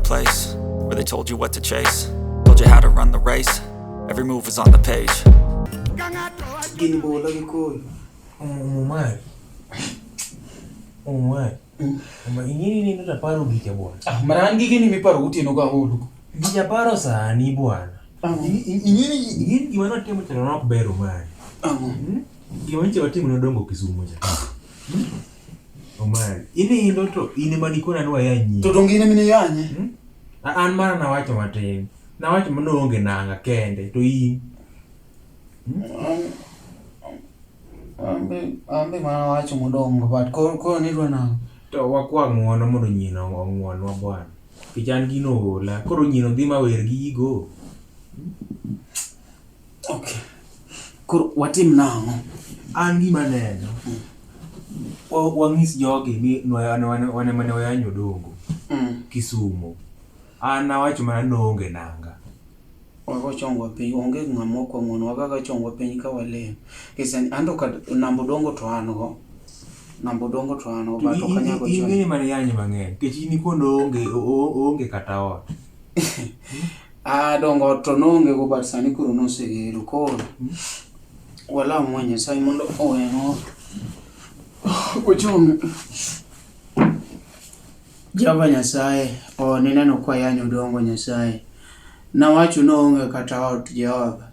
place where they told you what to chase, told you how to run the race. Every move was on the page. Gini bola gi koyo. Omar. Omar. Omar, ing'eni nindo to aparo gicha bwana. Ah, mana an gigeni miparo gotieno ga olu. Gicha aparo sani bwana. Ang'o? Ing'eni ing'eni gima notimo cha to ok ber Omar. Ang'o? Gima nyocha watimo nodongo Kisumo cha. Omar, inindo to in ema nikona ni waya nyiri. To donge in ema niyanye? Hmm? An mana nawacho matin. Nawacho mana onge nanga kende to in. Ambe ambe mana wacho modongo but koro koro nidwa nang'o? To wakwa ng'uono mondo nyino ong'uonwa bwana. Nikech an gino oola. Koro nyino dhi mawer gi igo. Okay. Koro watim nang'o? An gima aneno. Wang'is jogi ni wan ema ne wayanyo Odongo. Kisumo. An nawacho mana ni oonge nanga. Wago chongwa piny, onge ng'ama ok wang'uono, wago chongwa piny ka walem. Nikech sani anto ka namba Odongo to an go. Namba Odongo to an go, but ok anyal go In chon. ng'e mana yanye mang'eny. Nikech in ikono oonge oonge kata ot. Ah, dongo to noonge go but sani koro nosegedo. Koro walam wa Nyasaye mondo owenwa. Ochong. Jehova Nyasaye, oh, nineno kwa yanyo Odongo Nyasaye. Nawacho noonge kata ot Jehova.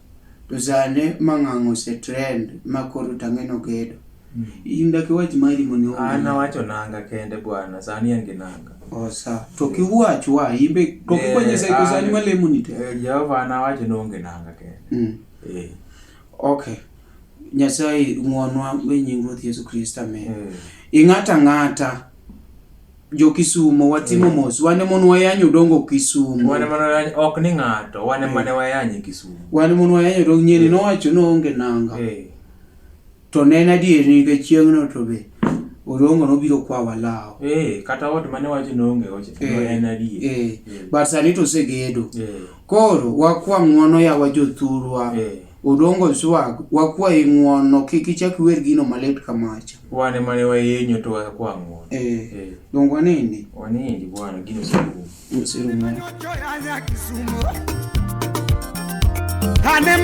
To sani mang'ang' ose trend ma koro tang'e nogedo. In dak iwach mari mondo An nawacho nanga kende bwana, sani en gi nanga. Oh, sawa. To kiwach wa imbe to kikwa Nyasaye ko sani malemo ni te. Jehova an awacho ni onge nanga kende. Okay. Nyasaye ng'wonwa e nying Ruoth Yesu Kristo, amen. Ing'ata ng'ata jo Kisumo watimo mos wan ema ne wayanyo Odongo Kisumo. Wan ema ne wayanyo, ok ni ng'ato, wan ema ne wayanye Kisumo. Wan ema ne wayanyo Odongo nyiri nowacho ni oonge nanga. To ne en adier nikech chieng'no to be Odongo nobiro kwawa law. Kata ot mane wacho ni oonge go cha, en adier. But sani to osegedo. Koro wakwa ng'uono yawa jothurwa. Odongo swag, wakwayi ng'uono kik ichak iwer gino malit kamacha. Wan ema ne wayenyo to wakwa ng'uono. Donge wanindi? Wanindi bwana, gino oserumo. Oserumo. Ane